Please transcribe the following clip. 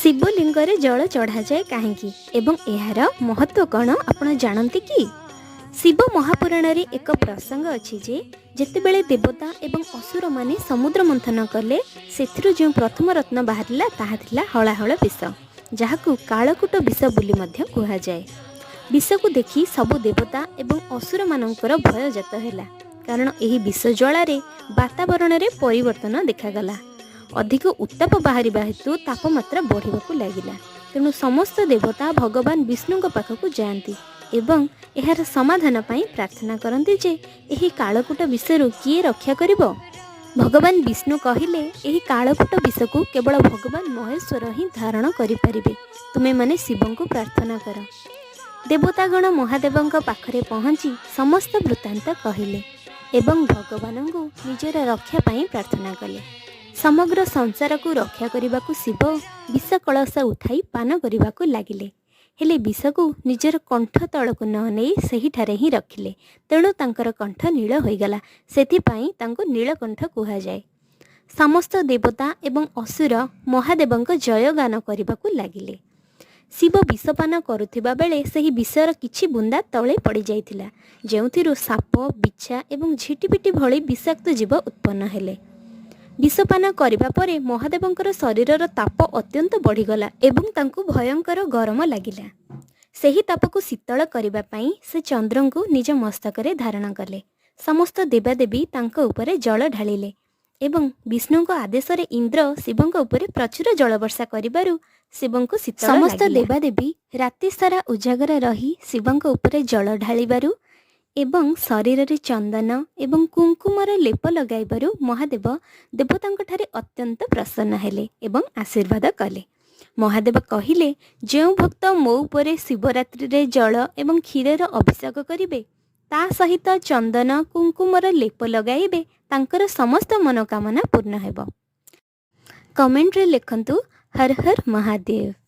ଶିବଲିଙ୍ଗରେ ଜଳ ଚଢ଼ାଯାଏ କାହିଁକି ଏବଂ ଏହାର ମହତ୍ତ୍ୱ କ'ଣ ଆପଣ ଜାଣନ୍ତି କି? ଶିବ ମହାପୁରାଣରେ ଏକ ପ୍ରସଙ୍ଗ ଅଛି ଯେ ଯେତେବେଳେ ଦେବତା ଏବଂ ଅସୁରମାନେ ସମୁଦ୍ର ମନ୍ଥନ କଲେ, ସେଥିରୁ ଯେଉଁ ପ୍ରଥମ ରତ୍ନ ବାହାରିଲା, ତାହା ଥିଲା ହଳାହଳ ବିଷ, ଯାହାକୁ କାଳକୂଟ ବିଷ ବୋଲି ମଧ୍ୟ କୁହାଯାଏ। ବିଷକୁ ଦେଖି ସବୁ ଦେବତା ଏବଂ ଅସୁରମାନଙ୍କର ଭୟ ଜାତ ହେଲା, କାରଣ ଏହି ବିଷ ଜ୍ୱାଳାରେ ବାତାବରଣରେ ପରିବର୍ତ୍ତନ ଦେଖାଗଲା। ଅଧିକ ଉତ୍ତାପ ବାହାରିବା ହେତୁ ତାପମାତ୍ରା ବଢ଼ିବାକୁ ଲାଗିଲା। ତେଣୁ ସମସ୍ତ ଦେବତା ଭଗବାନ ବିଷ୍ଣୁଙ୍କ ପାଖକୁ ଯାଆନ୍ତି ଏବଂ ଏହାର ସମାଧାନ ପାଇଁ ପ୍ରାର୍ଥନା କରନ୍ତି ଯେ ଏହି କାଳକୂଟ ବିଷରୁ କିଏ ରକ୍ଷା କରିବ? ଭଗବାନ ବିଷ୍ଣୁ କହିଲେ, ଏହି କାଳକୂଟ ବିଷକୁ କେବଳ ଭଗବାନ ମହେଶ୍ୱର ହିଁ ଧାରଣ କରିପାରିବେ। ତୁମେମାନେ ଶିବଙ୍କୁ ପ୍ରାର୍ଥନା କର। ଦେବତାଗଣ ମହାଦେବଙ୍କ ପାଖରେ ପହଞ୍ଚି ସମସ୍ତ ବୃତ୍ତାନ୍ତ କହିଲେ ଏବଂ ଭଗବାନଙ୍କୁ ନିଜର ରକ୍ଷା ପାଇଁ ପ୍ରାର୍ଥନା କଲେ। ସମଗ୍ର ସଂସାରକୁ ରକ୍ଷା କରିବାକୁ ଶିବ ବିଷ କଳସ ଉଠାଇ ପାନ କରିବାକୁ ଲାଗିଲେ। ହେଲେ ବିଷକୁ ନିଜର କଣ୍ଠ ତଳକୁ ନ ନେଇ ସେହିଠାରେ ହିଁ ରଖିଲେ। ତେଣୁ ତାଙ୍କର କଣ୍ଠ ନୀଳ ହୋଇଗଲା। ସେଥିପାଇଁ ତାଙ୍କୁ ନୀଳକଣ୍ଠ କୁହାଯାଏ। ସମସ୍ତ ଦେବତା ଏବଂ ଅସୁର ମହାଦେବଙ୍କ ଜୟଗାନ କରିବାକୁ ଲାଗିଲେ। ଶିବ ବିଷପାନ କରୁଥିବା ବେଳେ ସେହି ବିଷର କିଛି ବୁନ୍ଦା ତଳେ ପଡ଼ିଯାଇଥିଲା, ଯେଉଁଥିରୁ ସାପ, ବିଛା ଏବଂ ଝିଟିପିଟି ଭଳି ବିଷାକ୍ତ ଜୀବ ଉତ୍ପନ୍ନ ହେଲେ। ବିଷପାନ କରିବା ପରେ ମହାଦେବଙ୍କର ଶରୀରର ତାପ ଅତ୍ୟନ୍ତ ବଢ଼ିଗଲା ଏବଂ ତାଙ୍କୁ ଭୟଙ୍କର ଗରମ ଲାଗିଲା। ସେହି ତାପକୁ ଶୀତଳ କରିବା ପାଇଁ ସେ ଚନ୍ଦ୍ରଙ୍କୁ ନିଜ ମସ୍ତକରେ ଧାରଣ କଲେ। ସମସ୍ତ ଦେବାଦେବୀ ତାଙ୍କ ଉପରେ ଜଳ ଢାଳିଲେ ଏବଂ ବିଷ୍ଣୁଙ୍କ ଆଦେଶରେ ଇନ୍ଦ୍ର ଶିବଙ୍କ ଉପରେ ପ୍ରଚୁର ଜଳବର୍ଷା କରିବାରୁ ଶିବଙ୍କୁ ଶୀତଳ ସମସ୍ତ ଦେବାଦେବୀ ରାତି ସାରା ଉଜାଗର ରହି ଶିବଙ୍କ ଉପରେ ଜଳ ଢାଳିବାରୁ ଏବଂ ଶରୀରରେ ଚନ୍ଦନ ଏବଂ କୁଙ୍କୁମର ଲେପ ଲଗାଇବାରୁ ମହାଦେବ ଦେବତାଙ୍କଠାରେ ଅତ୍ୟନ୍ତ ପ୍ରସନ୍ନ ହେଲେ ଏବଂ ଆଶୀର୍ବାଦ କଲେ। ମହାଦେବ କହିଲେ, ଯେଉଁ ଭକ୍ତ ମୋ ଉପରେ ଶିବରାତ୍ରିରେ ଜଳ ଏବଂ କ୍ଷୀରର ଅଭିଷେକ କରିବେ, ତା ସହିତ ଚନ୍ଦନ କୁଙ୍କୁମର ଲେପ ଲଗାଇବେ, ତାଙ୍କର ସମସ୍ତ ମନୋକାମନା ପୂର୍ଣ୍ଣ ହେବ। କମେଣ୍ଟରେ ଲେଖନ୍ତୁ, ହର ହର ମହାଦେବ।